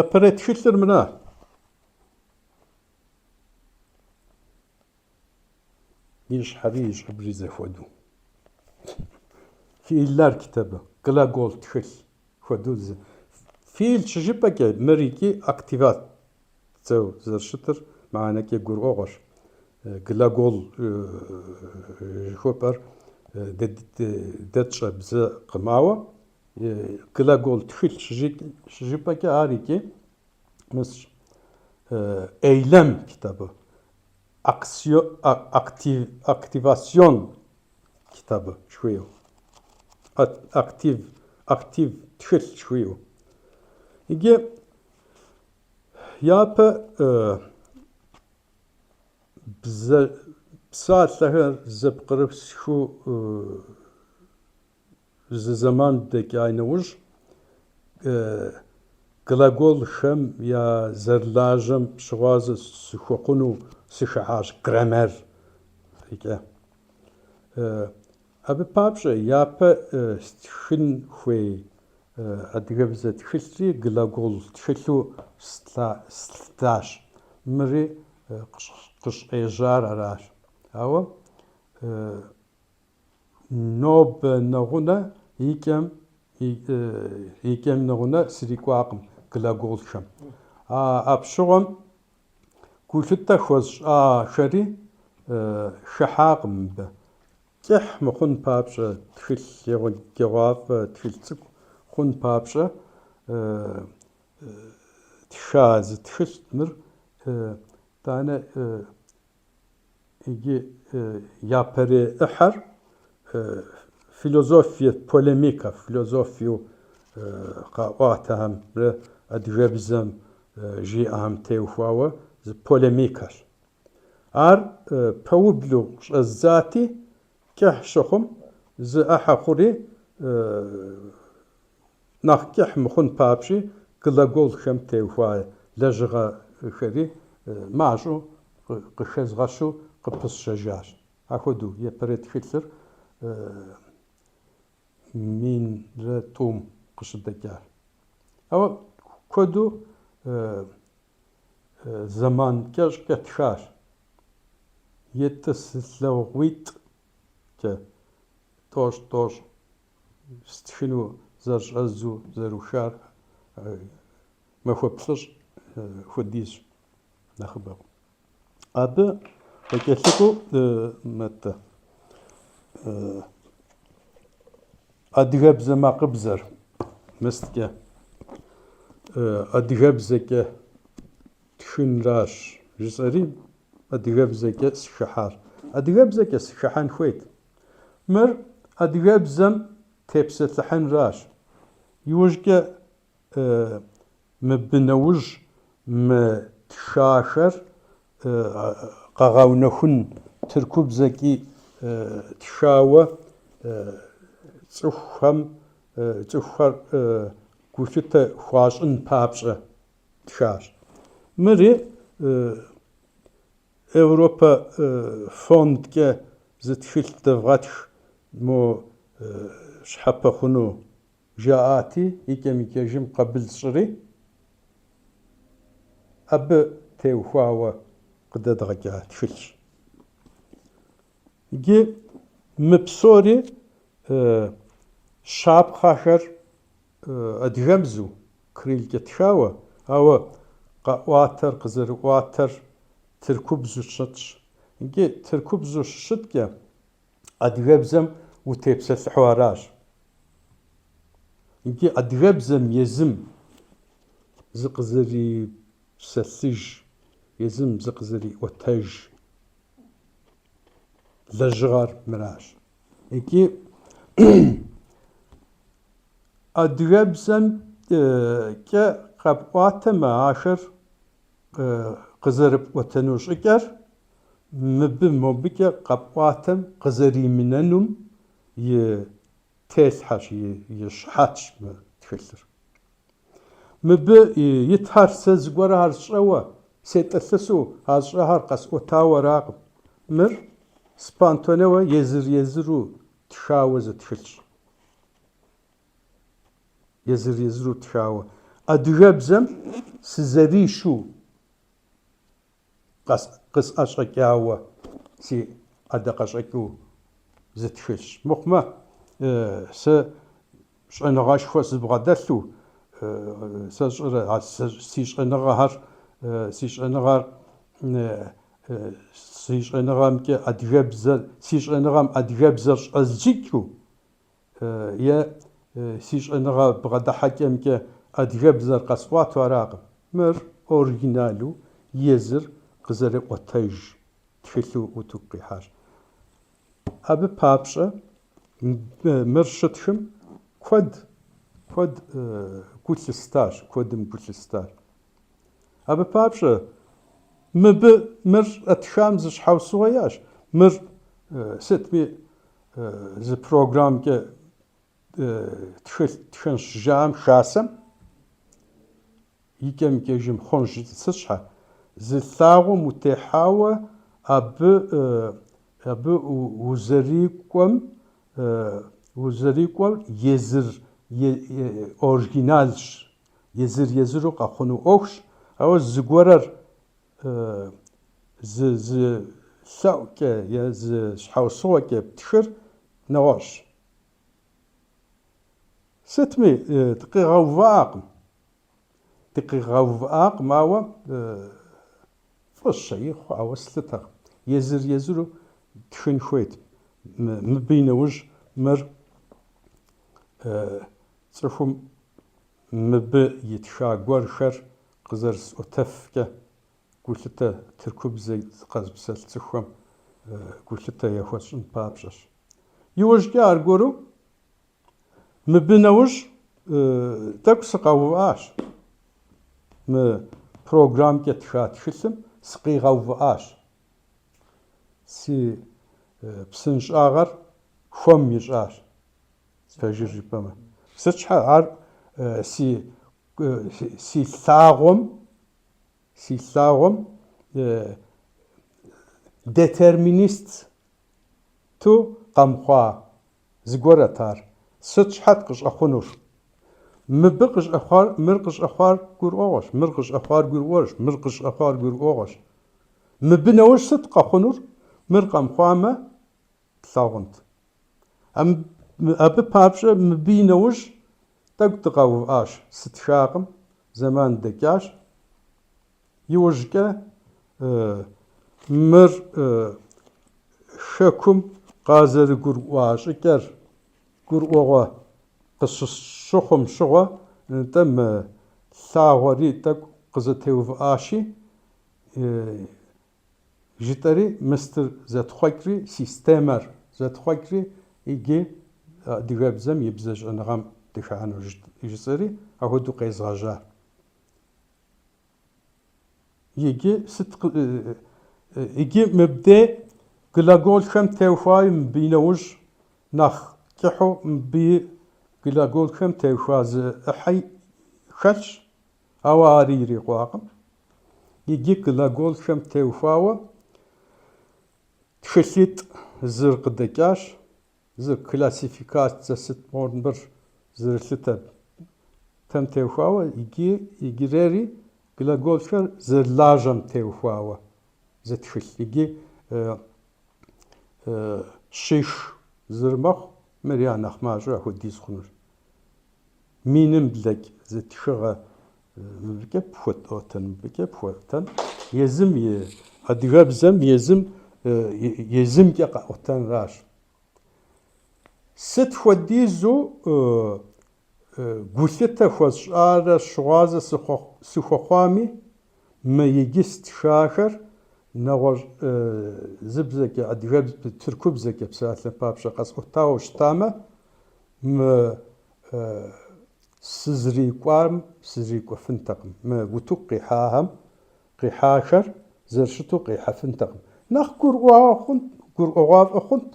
Япэрей тхылъыр мыра. И щхьэри и щӏыбри зэхуэдэу. Fiiller kitabı, глагол тхылъ хуэдэу зы. Fiil щыжыпӏэкӏэ мыр икӏи активацэу зэрыщытыр мыхьэнэкӏэ гурыӏуэгъуэщ. Глагол жыхуэпӏэр дэ тщӏэ бзэкъым, ауэ глагол тхылъ щыжыпӏэкӏэ ар икӏи мыс eylem kitabı, aktivasyon kitabı жыхуиӏэу, актив, актив тхылъ жыхуиӏэу. Иджы япэ бзэ псалъэхэр зэпкърысхыу Зы зэман дэкӏа нэужь, глаголхэм я зэрылажьэм щыгъуазэ сыхуэхъуну сыхыхьащ граммеркӏэ. Абы папщӏэ япэ стхын хуей адыгэбзэ тхылъри глагол тхылъу слъытащ. Мыри къыщӏежьар аращ. Ауэ Нобэ нэгъунэ икӏэм икӏэм нэгъунэ срикӏуакъым глаголхэм. Апщыгъуэм гулъытэ хуэсщӏахэри хыхьакъым мыбы. Кӏыхь мыхъун папщӏэ, тхылъ егъэджэгъуафӏэ, тхылъ цӏыкӏу хъун папщӏэ тха зы тхылът мыр. Итӏанэ Иджы япэрей ӏыхьэр философие полемикэ, философиеу къаӏуатэхэмрэ адыгэбзэм жиӏэхэм теухуауэ зы полемикэщ. Ар пэублу щӏэздзати, кӏыхь щыхъум, зы ӏыхьэ хъури Нэхъ кӏыхь мыхъун папщӏи глаголхэм теухуа лэжьыгъэхэри мащӏэу къыхэзгъэщу къыпысщэжащ. Апхуэдэу япэрей тхылъыр минрэ тӏум къыщыдэкӏар. Ауэ куэду зэман кӏэщӏкӏэ тхащ. Етӏысылӏэгъуитӏкӏэ тӏощӏ-тӏощӏ Стхыну зэрыщӏэздзэу зэрухар махуэ плӏыщӏ хуэдизщ, нэхъыбэкъым. Абы къыкӏэлъыкӏуэу мэтӏэ адыгэбзэ макъыбзэр мысткӏэ, адыгэбзэкӏэ тхынращ жысӏэри адыгэбзэкӏэ сыхыхьащ. Адыгэбзэкӏэ сыхыхьэн хуейт. Мыр адыгэбзэм тепсэлъыхьынращ. Иужькӏэ мыбы нэужь мы тхахэр къэгъэунэхун тыркубзэкӏи тхауэ цӏыхухэм цӏыхухэр гулъытэ хуащӏын папщӏэ тхащ. Мыри Европэ фондкӏэ зы тхылъ дывгъэтх мо щхьэпэ хъуну жаӏати, икӏэм-икӏэжым къабыл сщӏыри, абы теухуауэ къыдэдгъэкӏа тхылъщ. Иджы мы псори щапхъэхэр адыгэбзэу, кириллкӏэ тхауэ, ауэ къаӏуатэр, къызэрыӏуатэр тыркубзэу щытщ. Иджы тыркубзэу щыщыткӏэ, адыгэбзэм утепсэлъыхьу аращ. Иджы адыгэбзэм езым зыкъызэрипсэлъыж, езым зыкъызэриӏуэтэж лэжьыгъэр мыращ. Икӏи адыгэбзэмкӏэ къэпӏуатэмэ, ахэр къызэрыпӏуэтэну щӏыкӏэр мыбы мобыкӏэ къэпӏуатэм къызэримынэнум и телъхьэщ, и щыхьэтщ мы тхылъыр. Мыбы итхэр сэ зыгуэрхэр сщӏэуэ, сетӏылъысу а сщӏэхэр къэсӏуэтауэ аракъым. Мыр спонтанеуэ езыр-езыру тхауэ зы тхылъщ. Езыр-езыру тхауэ. адыгэбзэм сызэришу къысӏэщӏэкӏауэ си ӏэдакъэщӏэкӏыу зы тхылъщ. Мыхъумэ, сэ щӏэныгъэшхуэ сыбгъэдэлъу, сэ сщӏэрэ, си щӏэныгъэхэр, си щӏэныгъэр, си щӏэныгъэмкӏэ адыгэбзэр, си щӏэныгъэм адыгэбзэр щӏэзджыкӏыу, е си щӏэныгъэ бгъэдыхьэкӏэмкӏэ адыгэбзэр къэсӏуатэу аракъым. Мыр оригиналу езыр къызэриӏуэтэж тхылъу утыку къихьащ. Абы папщӏэ мыр щытхым куэд, куэд гу лъыстащ, куэдым гу лъыстащ. Абы папщӏэ мыбы мыр щӏэтхам зы щхьэусыгъуэ иӏэщ. Мыр сытми зы программкӏэ тхылъ тхынщ жаӏэм хасэм, икӏэм-икӏэжым хъунщ сыт щхьэ, зы лъагъуэм утехьауэ абы абы узэрикӏуэм узэрикӏуэр езыр оригиналщ, езыр-езыру къэхъуну ӏуэхущ, ауэ зыгуэрэр зы зы лъэӏукӏэ е зы щхьэусыгъуэкӏэ птхыр нэгъуэщӏщ. Сытми, дыкъигъэувыӏакъым. Дыкъигъэувыӏакъым, ауэ фӏыщэ хъуауэ слъытэкъым. Езыр-езыру тхын хуейт. Мыбы и нэужь мыр цӏыхум мыбы итха гуэрхэр къызэрысӏуэтэфкӏэ гулъытэ тыркубзэ къэзыпсэлъ цӏыхухэм гулъытэ яхуэсщӏын папщӏэщ. Иужькӏэ аргуэру мыбы нэужь тӏэкӏу сыкъэувыӏащ. Мы программкӏэ тха тхылъым сыкъигъэувыӏащ. Си псынщӏагъэр хуэм ищӏащ, пэжыр жыпӏэмэ. Сыт щхьэ ар си си лъагъуэм си лъагъуэм детерминисту къэмыхъуа зыгуэрэт ар. Сыт щхьэт къыщӏэхъунур? Мыбы къыщӏэхъуар, мыр къыщӏэхъуар гурыӏуэгъуэщ, мыр къыщӏэхъуар гурыӏуэгъуэщ, мыр къыщӏэхъуар гурыӏуэгъуэщ. Мыбы нэужь сыт къэхъунур? Мыр къэмыхъуамэ, тлъагъунт. Абы папщӏэ мыбы и нэужь тӏэкӏу дыкъэувыӏащ, сытхакъым, зэман дэкӏащ. Иужькӏэ мыр хэкум къазэрыгурыӏуа щӏыкӏэр гурыӏуэгъуэ къыщыхъум щыгъуэ, нтӏэ мы лъагъуэри тӏэкӏу къызэтеувыӏащи, жытӏэри мыстыр зэтхъуэкӏри, системэр зэтхъуэкӏри, иджы адыгэбзэм и бзэщӏэныгъэм дыхыхьэну жысӏэри, апхуэдэу къезгъэжьа. Иджы сыт иджы мыбдей глаголхэм теухуауи мыбы и нэужь нэхъ кӏыхьу мыбы глаголхэм теухуа зы ӏыхьэ хэлъщ, ауэ ари ирикъуакъым. Иджы глаголхэм теухуауэ тхылъитӏ зыр къыдэкӏащ, Зы классификацэ сыт мор мыр зэрылъытэм теухуауэ, иджы иджырейри глаголхэр зэрылажьэм теухуауэ зы тхылъ. Иджы щих зыр мэхъу, мыр я нэхъ мащӏэу апхуэдиз хъунущ. Миным блэкӏ зы тхыгъэ мыбыкӏэ пхуэтӏуэтэн, мыбыкӏэ пхуэтӏуэтэн, езым и адыгэбзэм езым езымкӏэ къэӏуэтэнращ. Сыт хуэдизу гулъытэ хуэсщӏарэ щыгъуазэ сыхуэхъуами, мы иджы стхахэр нэгъуэщӏ зы бзэкӏэ, адыгэбзэ, тыркубзэкӏэ псалъэм папщӏэ къэсӏуэтауэ щытамэ, мы сызрикӏуам сызрикӏуэфынтэкъым. Мы утыку къихьахэм къихьахэр зэрыщыту къихьэфынтэкъым. Нэхъ гурыӏуэгъуа хъунт, гурыӏуэгъуафӏэ хъунт,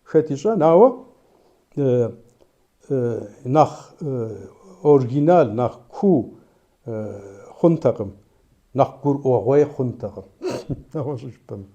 хэт ищӏэн, ауэ нэхъ оригинал, нэхъ куу хъунтэкъым, нэхъ гурыӏуэгъуей хъунтэкъым. Нэгъуэщӏу жыпӏэмэ.